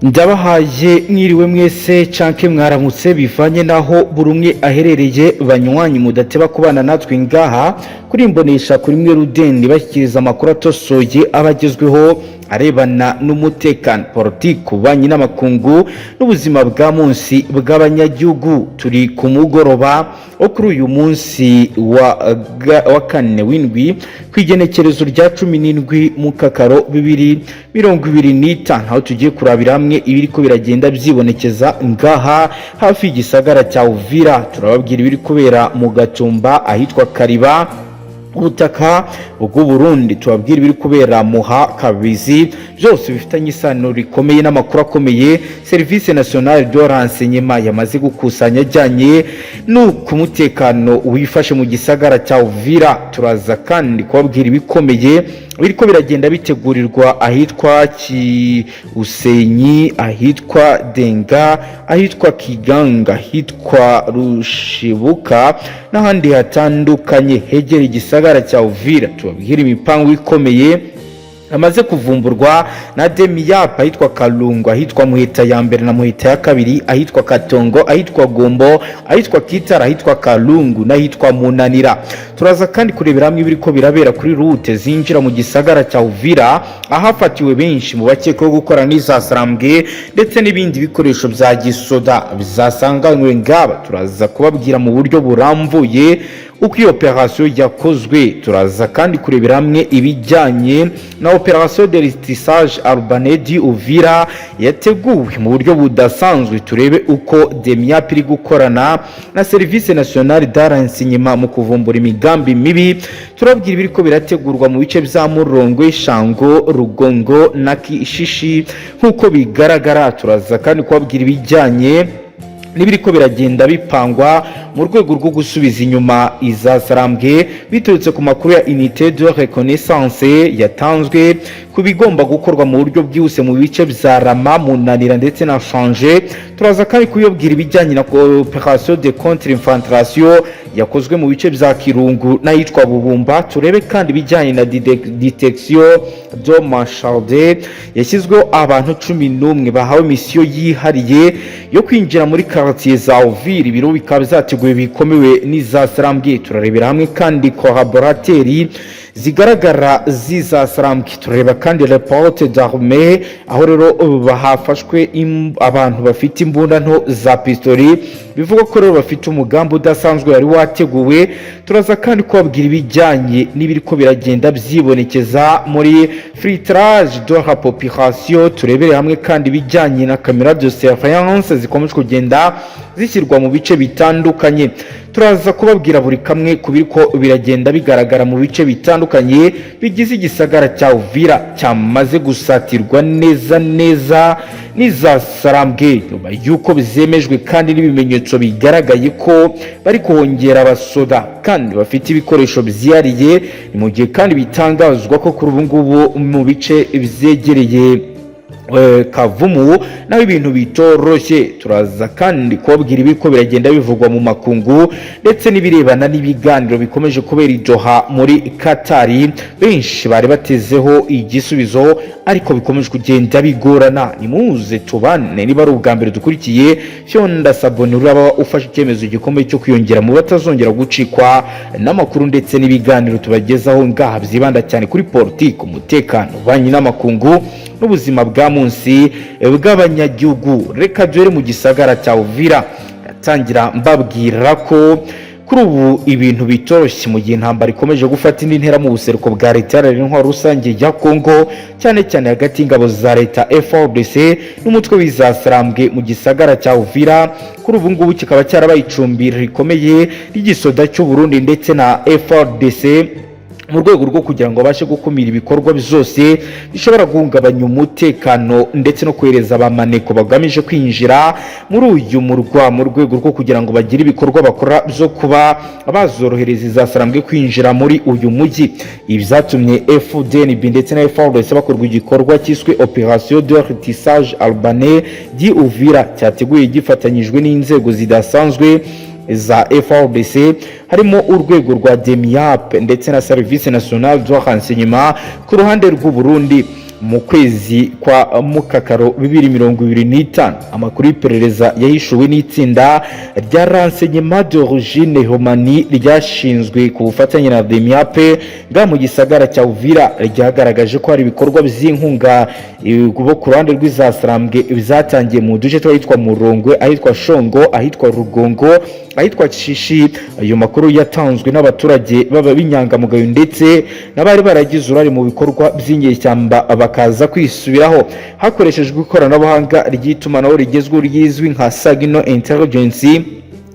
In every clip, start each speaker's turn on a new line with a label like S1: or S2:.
S1: Ndabahaye mwiriwe mwese canke mwaramutse, bivanye naho buri umwe aherereye. Banywanyi mudateba kubana natwe ngaha kuri imbonesha kuri mwe rudeni, bashyikiriza amakuru atosoye abagezweho arebana n'umutekano, politiki, ububanyi n'amakungu n'ubuzima bwa munsi bw'abanyagihugu. Turi ku mugoroba wo kuri uyu munsi wa kane w'indwi, ku igenekerezo rya 17 Mukakaro 2025, aho tugiye kurabira hamwe ibiriko biragenda byibonekeza ngaha hafi y'igisagara cya Uvira. Turababwira ibiri kubera mu Gatumba, ahitwa Kariba, ubutaka bw'u Burundi. Tubabwira ibiri kubera Muha, Kabizi, byose bifitanye isano rikomeye n'amakuru akomeye Service Nationale de Renseignement yamaze gukusanya ajyanye n'uko umutekano wifashe mu gisagara cya Uvira. Turaza kandi kubabwira ibikomeye biriko biragenda bitegurirwa ahitwa Kiusenyi, ahitwa Denga, ahitwa Kiganga, ahitwa Rushibuka n'ahandi hatandukanye hegereye igisagara cya Uvira. Tubabwira imipango ikomeye amaze kuvumburwa na DEMIAP ahitwa Kalungu, ahitwa Muheta ya mbere na Muheta ya kabiri, ahitwa Katongo, ahitwa Gombo, ahitwa Kitara, ahitwa Kalungu n'ahitwa Munanira. Turaza kandi kurebera hamwe ibiriko birabera kuri route zinjira mu gisagara cya Uvira, ahafatiwe benshi mu bakekwaho gukora n'izasarambwe ndetse n'ibindi bikoresho bya gisoda bizasanganywe ngaba. Turaza kubabwira mu buryo burambuye uko iyo operasiyo yakozwe. Turaza kandi kurebera hamwe ibijyanye na opération de ratissage albanais d'Uvira yateguwe mu buryo budasanzwe, turebe uko DEMIAP iri gukorana na Service Nationale de Renseignement mu kuvumbura imigambi mibi. Turabwira ibiriko birategurwa mu bice bya Murongwe, Shango, Rugongo na Kishishi nk'uko bigaragara. Turaza kandi kubabwira ibijyanye n'ibiriko biragenda bipangwa mu rwego rwo gusubiza inyuma izasarambwe, biturutse ku makuru ya unité de reconnaissance yatanzwe ku bigomba gukorwa mu buryo bwihuse mu bice bya Rama, Munanira ndetse na Shanje. Turaza kandi kuyobwira ibijyanye na opération de contre infiltration yakozwe mu bice bya Kirungu n'ahitwa Bubumba. Turebe kandi ibijyanye na détection de marchandises yashyizweho abantu 11 bahawe misiyo yihariye yo kwinjira muri quartier za Uvira, ibiro bikaba byateguwe bikomewe n'izasarambwe. Turarebera hamwe kandi collaborateurs zigaragara z'izasarambwe. Turareba kandi rapport d'armée, aho rero bahafashwe abantu bafite imbunda nto za pistori, bivuga ko rero bafite umugambi udasanzwe wari wateguwe. Turaza kandi kubabwira ibijyanye n'ibiriko biragenda byibonekeza muri filtrage de la population. Turebere hamwe kandi ibijyanye na caméra de surveillance zikomeje kugenda zishyirwa mu bice bitandukanye. Turaza kubabwira buri kamwe ku biriko biragenda bigaragara mu bice bitandukanye bigize igisagara cya Uvira cyamaze gusatirwa neza neza n'izasarambwe, nyuma y'uko bizemejwe kandi n'ibimenyetso bigaragaye ko bari kongera abasoda kandi bafite ibikoresho byihariye. Ni mu gihe kandi bitangazwa ko kuri ubu ngubu mu bice byegereye Kavumu naho ibintu bitoroshye. Turaza kandi kubabwira ibiko biragenda bivugwa mu makungu ndetse n'ibirebana n'ibiganiro bikomeje kubera i Doha muri Katari, benshi bari batezeho igisubizo ariko bikomeje kugenda bigorana. Nimuze tubane. Niba ari ubwa mbere dukurikiye, fyonda s'abonner, uraba ufashe icyemezo gikomeye cyo kwiyongera mu batazongera gucikwa n'amakuru ndetse n'ibiganiro tubagezaho ngaha byibanda cyane kuri politiki, umutekano, ububanyi n'amakungu n'ubuzima bwa munsi bw'abanyagihugu. Reka duhere mu gisagara cya Uvira. Ndatangira mbabwira ko kuri ubu ibintu bitoroshye, mu gihe intambara ikomeje gufata indi ntera mu buseruko bwa Leta Iharanira Intwaro Rusange ya Kongo, cyane cyane hagati y'ingabo za leta FARDC n'umutwe w'izasarambwe mu gisagara cya Uvira. Kuri ubu ngubu kikaba cyarabaye icumbi rikomeye ry'igisoda cy'u Burundi ndetse na FARDC, mu rwego rwo kugira ngo babashe gukumira ibikorwa byose bishobora guhungabanya umutekano ndetse no kohereza abamaneko bagamije kwinjira muri uyu murwa, mu rwego rwo kugira ngo bagire ibikorwa bakora byo kuba bazorohereza izasarambwe kwinjira muri uyu mujyi. Ibi byatumye FDNB ndetse na FARDC bakorwa igikorwa cyiswe Opération de Ratissage Albanais d'Uvira, cyateguye gifatanyijwe n'inzego zidasanzwe za FARDC, harimo urwego rwa DEMIAP ndetse na Service National de Renseignement ku ruhande rw'u Burundi. Mu kwezi kwa Mukakaro 2025, amakuru y'iperereza yahishuwe n'itsinda rya renseignement d'origine humaine ryashinzwe ku bufatanye na DEMIAP bwa mu gisagara cya Uvira ryagaragaje ko hari ibikorwa by'inkunga bo ku ruhande rw'izasarambwe zatangiye mu duce tw'ahitwa Murongwe, ahitwa Shongo, ahitwa Rugongo, ahitwa Shishi. Ayo makuru yatanzwe n'abaturage baba b'inyangamugayo ndetse n'abari baragize uruhare mu bikorwa by'inyeshyamba bakaza kwisubiraho, hakoreshejwe ikoranabuhanga ry'itumanaho rigezweho rizwi nka Signal Intelligence,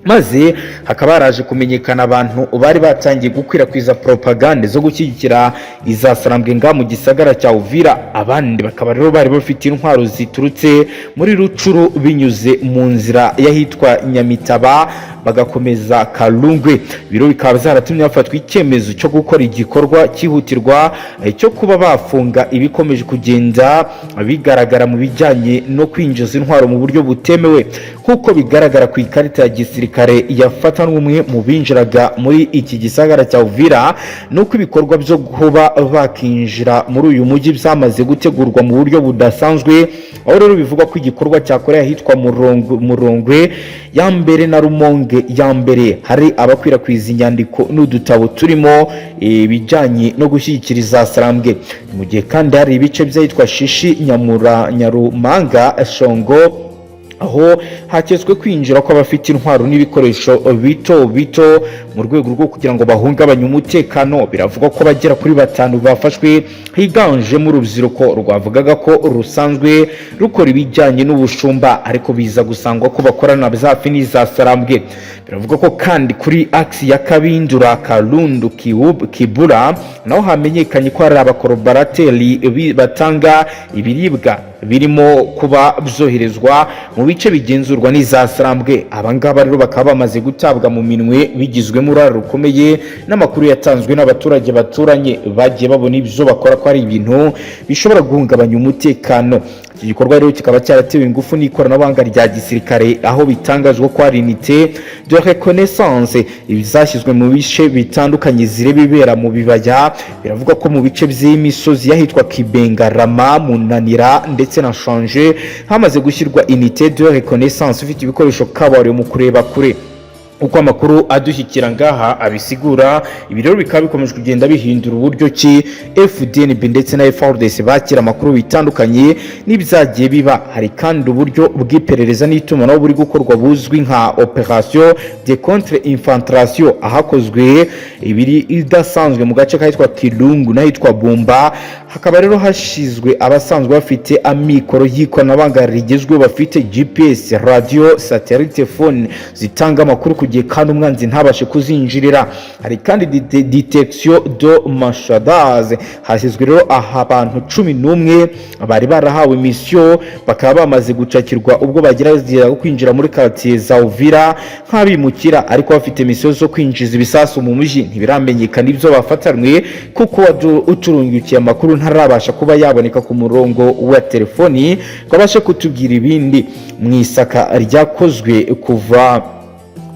S1: maze hakaba haraje kumenyekana abantu bari batangiye gukwirakwiza propagande zo gushyigikira izasarambwe nga mu gisagara cya Uvira. Abandi bakaba rero bari bafite intwaro ziturutse muri Rucuru binyuze mu nzira y'ahitwa Nyamitaba bagakomeza Kalungwe. Biro bikaba byaratumye hafatwa icyemezo cyo gukora igikorwa cyihutirwa cyo kuba bafunga ibikomeje kugenda bigaragara mu bijyanye no kwinjiza intwaro mu buryo butemewe. Nk'uko bigaragara ku ikarita ya gisirikare yafatanwe umwe mu binjiraga muri iki gisagara cya Uvira, nuko ibikorwa byo kuba bakinjira muri uyu mujyi byamaze gutegurwa mu buryo budasanzwe, aho rero bivugwa ko igikorwa cyakorewe ahitwa Murongwe ya mbere na Rumonge ya mbere hari abakwirakwiza inyandiko n'udutabo turimo ibijyanye no gushyigikira izasarambwe, mu gihe kandi hari ibice by'ahitwa Shishi, Nyamura, Nyarumanga, Shongo, aho haketswe kwinjira kw'abafite intwaro n'ibikoresho bito bito mu rwego rwo kugira ngo bahungabanye umutekano. Biravugwa ko bagera kuri batanu bafashwe, higanjemo urubyiruko rwavugaga ko rusanzwe rukora ibijyanye n'ubushumba, ariko biza gusangwa ko bakorana byafi n'izasarambwe. Biravuga ko kandi kuri axe ya Kabindura, Kalundu, Kibura naho hamenyekanye ko hari abakorobarateri batanga ibiribwa birimo kuba byoherezwa mu bice bigenzurwa n'izasarambwe. Abangaba rero bakaba bamaze gutabwa mu minwe bigizwemo uruhare rukomeye n'amakuru yatanzwe n'abaturage baturanye bagiye babona ibyo bakora ko ari ibintu bishobora guhungabanya umutekano. Iki gikorwa rero kikaba cyaratewe ingufu n'ikoranabuhanga rya gisirikare, aho bitangazwa ko hari unité de reconnaissance zashyizwe mu bice bitandukanye zireba ibibera mu bibaya. Biravuga ko mu bice by'imisozi y'ahitwa Kibenga, Rama, Munanira ndetse na Shanje hamaze gushyirwa unité de reconnaissance ifite ibikoresho kabuhariwe mu kureba kure, uko amakuru adushyikira ngaha abisigura. Ibi rero bikaba bikomeje kugenda bihindura uburyo ki FDNB ndetse na FARDC bakira amakuru bitandukanye n'ibyagiye biba. Hari kandi uburyo bw'iperereza n'itumanaho buri gukorwa buzwi nka opération de contre infiltration, ahakozwe ibiri idasanzwe mu gace kahitwa Kirungu n'ahitwa Bumba. Hakaba rero hashyizwe abasanzwe bafite amikoro y'ikoranabuhanga rigezweho, bafite GPS, radio, satellite phone zitanga amakuru ku gihe kandi umwanzi ntabashe kuzinjirira. Hari kandi détection de marchandise. Hashyizwe rero aha abantu 11 bari barahawe mission, bakaba bamaze gucakirwa ubwo bagerageza kwinjira muri quartier za Uvira nk'abimukira, ariko bafite mission zo kwinjiza ibisasu mu mujyi. Ntibiramenyekana ibyo bafatanwe kuko uturungikiye amakuru ntarabasha kuba yaboneka ku murongo wa telefoni ngo abashe kutubwira ibindi. Mu isaka ryakozwe kuva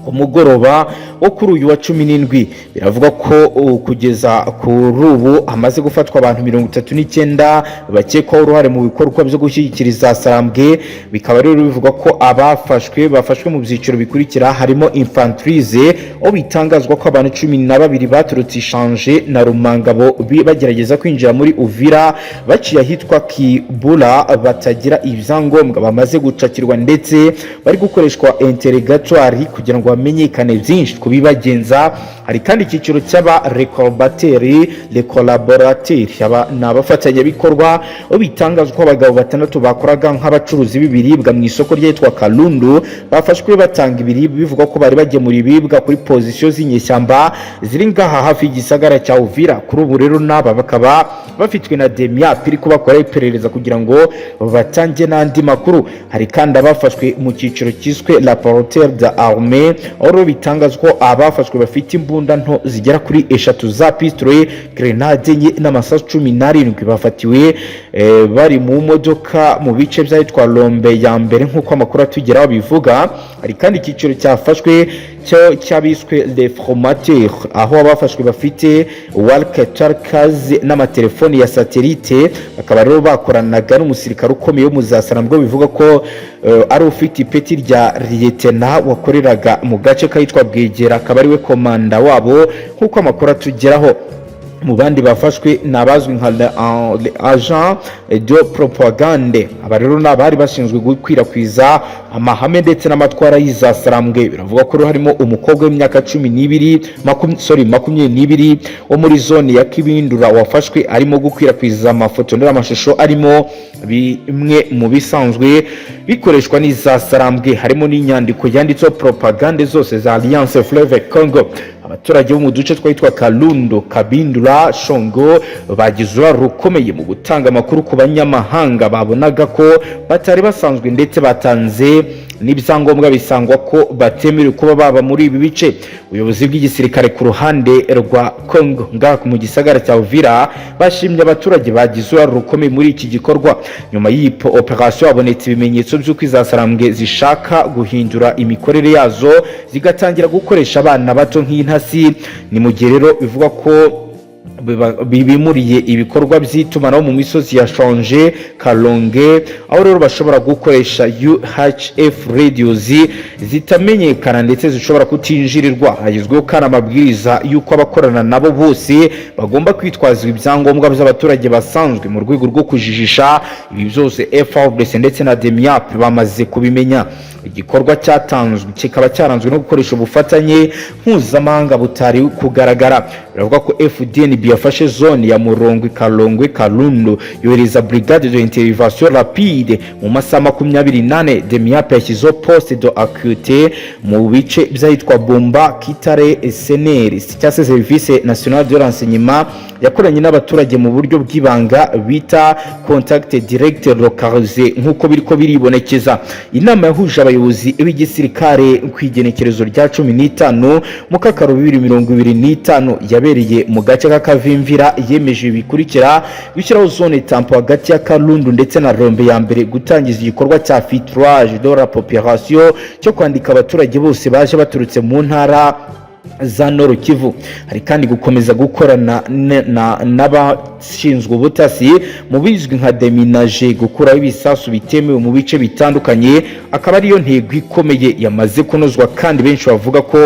S1: ku mugoroba wo kuri uyu wa 17, biravuga ko kugeza kuri ubu hamaze gufatwa abantu 39 bakekwaho uruhare mu bikorwa byo gushyigikira izasarambwe. Bikaba rero bivugwa ko abafashwe bafashwe mu byiciro bikurikira: harimo infanterie, aho bitangazwa ko abantu 12 baturutse Ishanje na Rumangabo bagerageza kwinjira muri Uvira baciye ahitwa Kibura batagira ibyangombwa, bamaze gucakirwa ndetse bari gukoreshwa interrogatoire kugira ngo hamenyekane byinshi ku bibagenza. Hari kandi icyiciro cy'aba recollaborateurs, les collaborateurs, aba ni abafatanyabikorwa, aho bitangazwa ko abagabo batandatu bakoraga nk'abacuruzi b'ibiribwa mu isoko ryitwa Kalundu bafashwe batanga ibiribwa, bivugwa ko bari bagemura ibiribwa kuri position z'inyeshyamba ziri ngaha hafi y'igisagara cya Uvira. Kuri ubu rero n'aba bakaba bafitwe na DEMIAP iri kubakora iperereza kugira ngo batange n'andi makuru. Hari kandi abafashwe mu cyiciro cyiswe la porteur d'armes, aho rero bitangazwa ko abafashwe bafite imbunda nto zigera kuri eshatu za pistolet, grenade enye n'amasasu 17. Bafatiwe bari mu modoka mu bice by'ahitwa Rombe ya mbere, nk'uko amakuru atugeraho bivuga. Hari kandi icyiciro cyafashwe cyo cyabiswe les formateurs, aho abafashwe bafite walkie-talkies n'amatelefoni ya satellite, bakaba rero bakoranaga n'umusirikare ukomeye wo mu za Sarambwe, bivuga ko ari ufite ipeti rya lieutenant, wakoreraga mu gace kahitwa Bwegera, akaba ariwe komanda wabo nk'uko amakuru atugeraho. Mu bandi bafashwe ni abazwi nka le agent de propagande. Aba rero ni abari bashinzwe gukwirakwiza amahame ndetse n'amatwara y'izasarambwe. Biravuga ko rero harimo umukobwa w'imyaka 12, sorry, 22 wo muri zone ya Kibindura, wafashwe arimo gukwirakwiza amafoto n'amashusho arimo bimwe mu bisanzwe bikoreshwa n'izasarambwe, harimo n'inyandiko yanditseho propagande zose za Alliance Fleuve Congo. Abaturage bo mu duce twitwa Kalundo, Kabindura, Shongo bagize uruhare rukomeye mu gutanga amakuru ku banyamahanga babonaga ko batari basanzwe, ndetse batanze n'ibyangombwa bisangwa ko batemerewe kuba baba muri ibi bice. Ubuyobozi bw'igisirikare ku ruhande rwa Congo ngaha mu gisagara cya Uvira bashimye abaturage bagize uruhare rukomeye muri iki gikorwa. Nyuma y'iyi operation habonetse ibimenyetso by'uko izasarambwe zishaka guhindura imikorere yazo, zigatangira gukoresha abana bato nk'intasi. Ni mu gihe rero bivuga ko bimuriye ibikorwa by'itumanaho mu misozi ya Shonje, Kalonge, aho rero bashobora gukoresha UHF radios zitamenyekana ndetse zishobora kutinjirirwa. Hagezweho kandi amabwiriza y'uko abakorana nabo bose bagomba kwitwaza ibyangombwa by'abaturage basanzwe mu rwego rwo kujijisha. Ibi byose FARDC ndetse na DEMIAP bamaze kubimenya. Igikorwa cyatanzwe kikaba cyaranzwe no gukoresha ubufatanye mpuzamahanga butari kugaragara. Biravuga ko FDNB yafashe zone ya Murongwe, Kalongwe, Kalundu, yohereza brigade de intervention rapide mu masaha 24. DEMIAP yashyizeho poste de acuité mu bice by'ahitwa Bomba, Kitare. SNR, cyangwa se Service National de Renseignement, yakoranye n'abaturage mu buryo bw'ibanga bita contact direct localisé, nk'uko biriko biribonekeza. Inama yahuje abayobozi b'igisirikare ku igenekerezo rya 15 Mukakaro 2025 yabereye mu gace k'Akavimvira yemeje ibi bikurikira: gushyiraho zone tampon hagati ya Kalundu ndetse na Rombe ya mbere, gutangiza igikorwa cya filtrage de la population cyo kwandika abaturage bose baje baturutse mu ntara za Nord Kivu. Hari kandi gukomeza gukorana n'abashinzwe ubutasi mu bizwi nka déminage, gukuraho ibisasu bitemewe mu bice bitandukanye, akaba ariyo ntego ikomeye yamaze kunozwa, kandi benshi bavuga ko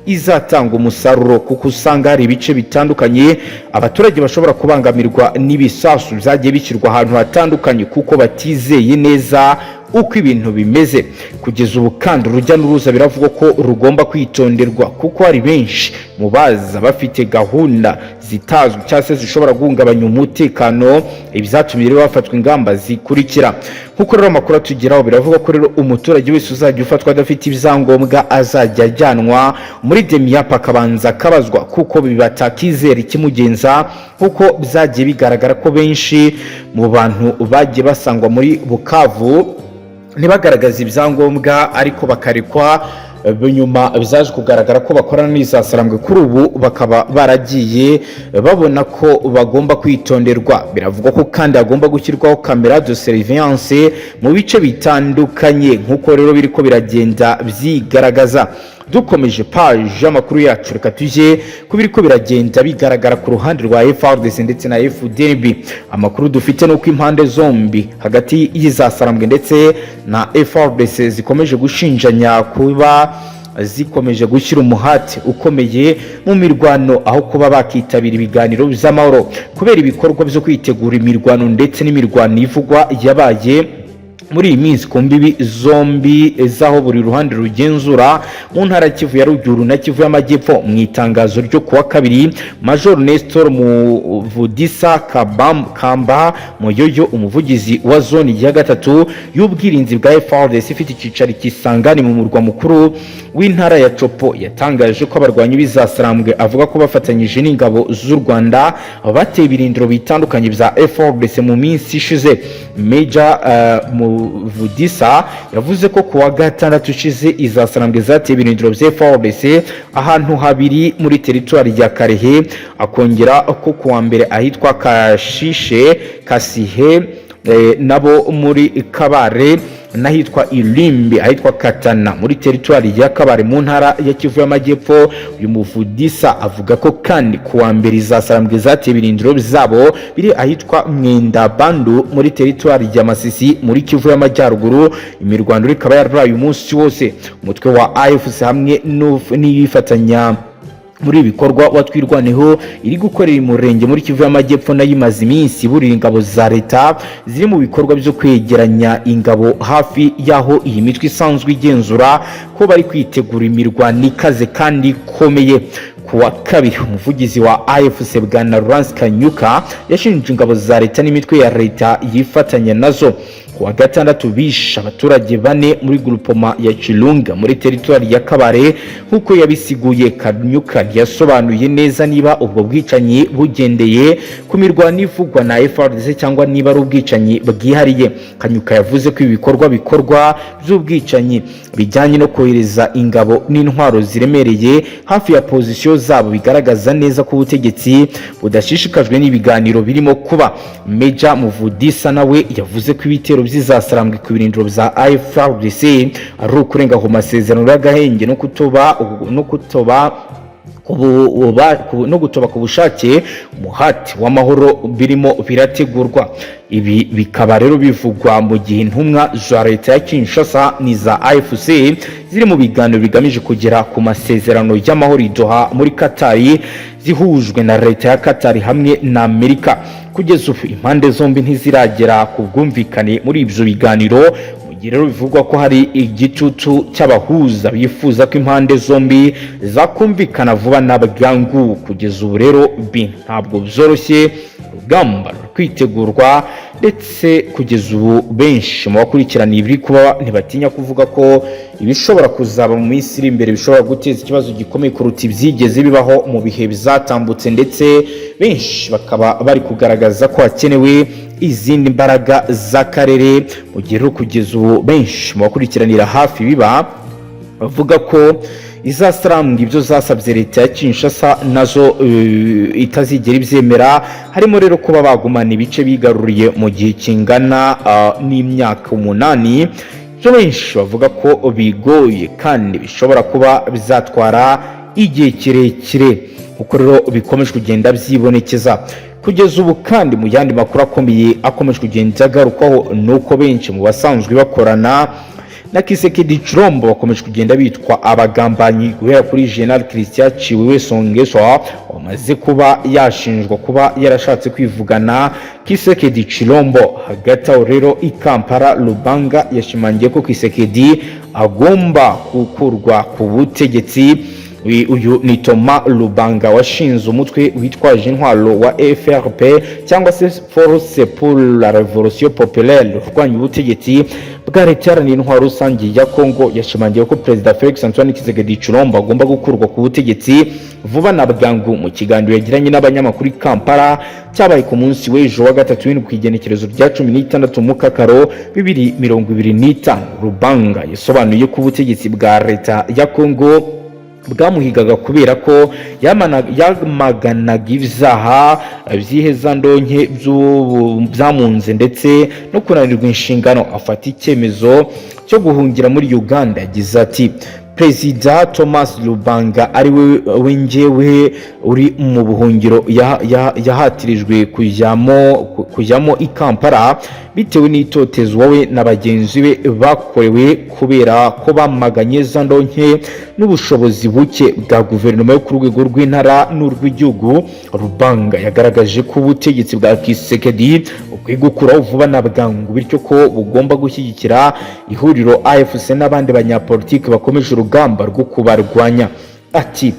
S1: izatanga umusaruro, kuko usanga hari ibice bitandukanye abaturage bashobora kubangamirwa n'ibisasu byagiye bishyirwa ahantu hatandukanye, kuko batizeye neza uko ibintu bimeze kugeza ubu. Kandi urujya n'uruza biravugwa ko rugomba kwitonderwa, kuko hari benshi mu baza bafite gahunda zitazwi cyangwa se zishobora guhungabanya umutekano. Ibyatumye rero hafatwa ingamba zikurikira. Nk'uko rero amakuru atugeraho, biravuga ko rero umuturage wese uzajya ufatwa adafite ibyangombwa azajya ajyanwa muri DEMIAP akabanza akabazwa, kuko bibatakizera ikimugenza, nk'uko byagiye bigaragara ko benshi mu bantu bagiye basangwa muri Bukavu ntibagaragaze ibyangombwa, ariko bakarekwa. Nyuma byaje kugaragara ko bakorana n'izasarambwe, kuri ubu bakaba baragiye babona ko bagomba kwitonderwa. Biravugwa ko kandi hagomba gushyirwaho caméra de surveillance mu bice bitandukanye, nk'uko rero biriko biragenda byigaragaza. Dukomeje page y'amakuru yacu, reka tujye ku biriko biragenda bigaragara ku ruhande rwa FARDC ndetse na FDNB. Amakuru dufite ni uko impande zombi, hagati y'izasarambwe ndetse na FARDC, zikomeje gushinjanya kuba zikomeje gushyira umuhate ukomeye mu mirwano aho kuba bakitabira ibiganiro by'amahoro, kubera ibikorwa byo kwitegura imirwano ndetse n'imirwano ivugwa yabaye muri iyi minsi ku mbibi zombi z'aho buri ruhande rugenzura mu ntara ya Kivu ya Ruguru na Kivu y'Amajyepfo. Mu itangazo ryo kuwa kabiri, Major Nestor Muvudisa Kamba Muyoyo, umuvugizi wa zone ya gatatu y'ubwirinzi bwa FARDC ifite icyicaro Kisangani mu murwa mukuru w'intara ya Tshopo, yatangaje ko abarwanyi b'izasarambwe, avuga ko bafatanyije n'ingabo z'u Rwanda, bateye ibirindiro bitandukanye bya FARDC mu minsi ishize. Major Muvudisa yavuze ko kuwa gatandatu ushize izasarambwe zateye ibirindiro bya FARDC ahantu habiri muri teritwari ya Kalehe, akongera ko kuwa mbere ahitwa Kashishe, Kasihe, nabo muri Kabare. n'ahitwa Ilimbi, ahitwa Katana muri teritwari ya Kabare mu ntara ya Kivu y'Amajyepfo. Uyu Muvudisa avuga ko kandi ku wa mbere za Sarambwe zateye ibirindiro zabo biri ahitwa Mwenda Bandu muri teritwari ya Masisi muri Kivu y'Amajyaruguru. Imirwano ikaba yarabaye umunsi wose. Umutwe wa AFC hamwe n'iyifatanya muri ibi bikorwa wa Twirwaneho iri gukorera Imurenge muri Kivu y'Amajyepfo, nayo imaze iminsi iburira ingabo za leta ziri mu bikorwa byo kwegeranya ingabo hafi y'aho iyi mitwe isanzwe igenzura, ko bari kwitegura imirwano ikaze kandi ikomeye. Ku wa kabiri, umuvugizi wa AFC Bwana Lawrence Kanyuka yashinje ingabo za leta n'imitwe ya leta yifatanya nazo ku wa gatandatu bishe abaturage bane muri grupoma ya Chilunga muri teritwari ya Kabare, nk'uko yabisiguye. Kanyuka ntiyasobanuye neza niba ubwo bwicanyi bugendeye ku mirwano ivugwa na FARDC cyangwa niba ari ubwicanyi bwihariye. Kanyuka yavuze ko ibi bikorwa bikorwa by'ubwicanyi bijyanye no kohereza ingabo n'intwaro ziremereye hafi ya pozisiyo zabo bigaragaza neza ko ubutegetsi budashishikajwe n'ibiganiro birimo kuba. Meja Muvudisa nawe yavuze ko ibitero by'izasarambwe ku birindiro bya FARDC ari ukurenga ku masezerano y'agahenge no kutoba no gutoba ku bushake umuhati w'amahoro birimo birategurwa. Ibi bikaba rero bivugwa mu gihe intumwa za leta ya Kinshasa n'iza AFC ziri mu biganiro bigamije kugera ku masezerano y'amahoro i Doha muri Katari, zihujwe na leta ya Katari hamwe na Amerika. Kugeza ubu impande zombi ntiziragera ku bwumvikane muri ibyo biganiro, mu gihe rero bivugwa ko hari igitutu cy'abahuza bifuza ko impande zombi zakumvikana vuba na bwangu. Kugeza ubu rero bi ntabwo byoroshye, urugamba ruri kwitegurwa, ndetse kugeza ubu benshi mu bakurikirana ibiri kuba ntibatinya kuvuga ko ibishobora kuzaba mu minsi iri imbere bishobora guteza ikibazo gikomeye kuruta ibyigeze bibaho mu bihe bizatambutse, ndetse benshi bakaba bari kugaragaza ko hakenewe izindi mbaraga z'akarere, mu gihe rero kugeza ubu benshi mu bakurikiranira hafi biba bavuga ko izasarambwa ibyo zasabye leta ya Kinshasa nazo itazigera ibyemera, harimo rero kuba bagumana ibice bigaruriye mu gihe kingana n'imyaka 8, ibyo benshi bavuga ko bigoye kandi bishobora kuba bizatwara igihe kirekire, kuko rero bikomeje kugenda byibonekeza. Kugeza ubu kandi, mu yandi makuru akomeye akomeje kugenda agarukwaho, ni uko benshi mu basanzwe bakorana na Tshisekedi Tshilombo bakomeje kugenda bitwa abagambanyi, guhera kuri General Christian Tshiwewe Songeswa wamaze kuba yashinjwa kuba yarashatse kwivugana Tshisekedi Tshilombo. Hagati aho rero i Kampala, Lubanga yashimangiye ko Tshisekedi agomba gukurwa ku butegetsi. Uyu ni Thomas Lubanga washinze umutwe witwaje intwaro wa FRP cyangwa se Force pour la Révolution Populaire urwanya ubutegetsi bwa leta iharanira intwaro rusange ya Congo. Yashimangiye ko Perezida Felix Antoine Tshisekedi Tshilombo agomba gukurwa ku butegetsi vuba na bwangu. Mu kiganiro yagiranye n'abanyamakuru i Kampala cyabaye ku munsi w'ejo wa gatatu w'indwi ku igenekerezo rya 16 Mukakaro 2025, Lubanga yasobanuye ko ubutegetsi bwa leta ya Congo bwamuhigaga kubera ko yamaganaga ibyaha by'ihezandonke byamunze ndetse no kunanirwa inshingano, afata icyemezo cyo guhungira muri Uganda. Yagize ati: "Perezida Thomas Lubanga ari we njyewe uri mu buhungiro yahatirijwe kujyamo i Kampala bitewe n'itotezwa we na bagenzi be bakorewe kubera ko bamaganye za ndonke n'ubushobozi buke bwa guverinoma yo ku rwego rw'intara n'urw'igihugu." Lubanga yagaragaje ko ubutegetsi bwa Tshisekedi bukwiye gukuraho vuba na bwangu, bityo ko bugomba gushyigikira ihuriro AFC n'abandi banyapolitiki bakomeje urugamba rwo kubarwanya. Ati: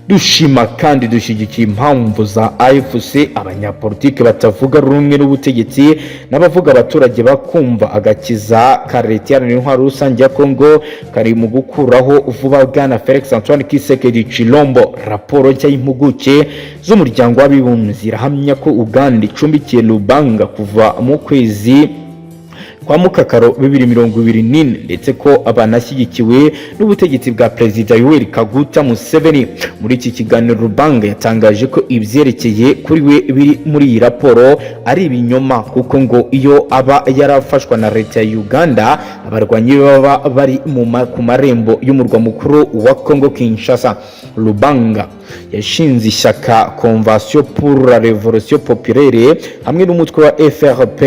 S1: "Dushima kandi dushyigikiye impamvu za AFC, abanyapolitiki batavuga rumwe n'ubutegetsi n'abavuga abaturage bakumva. Agakiza ka leta iharanira intwaro rusange ya Congo kari mu gukuraho vuba bwana Felix Antoine Tshisekedi Tshilombo." Raporo nshya y'impuguke z'umuryango w'abibumbye irahamya ko Uganda icumbikiye Lubanga kuva mu kwezi kwa Mukakaro 2024, ndetse ko banashyigikiwe n'ubutegetsi bwa Perezida Yoweri Kaguta Museveni. Muri iki kiganiro, Lubanga yatangaje ko ibyerekeye kuri we biri muri iyi raporo ari ibinyoma, kuko ngo iyo aba yarafashwa na leta ya Uganda, abarwanyi be baba bari ku marembo y'umurwa mukuru wa Congo Kinshasa. Lubanga yashinze ishyaka Convention pour la Révolution Populaire hamwe n'umutwe wa FRP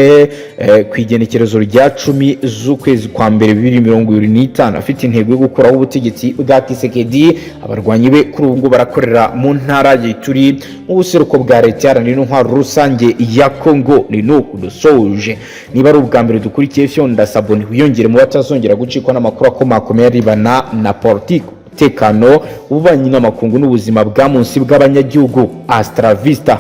S1: ku igenekerezo rya 10 z'ukwezi kwa mbere 2025, afite intego yo gukuraho ubutegetsi bwa Tshisekedi. Abarwanyi be kuri ubu ngubu barakorera mu ntara ya Ituri, mu buseruko bwa leta iharanira intwaro rusange ya Congo. Ni nuku dusoje. Niba ari ubwa mbere dukurikiye, fyonda s'abonner, wiyongere mu batazongera gucikwa n'amakuru akomakomeye arebana na politiki, umutekano, ububanyi n'amakungu n'ubuzima bwa munsi bw'abanyagihugu. Hasta la vista.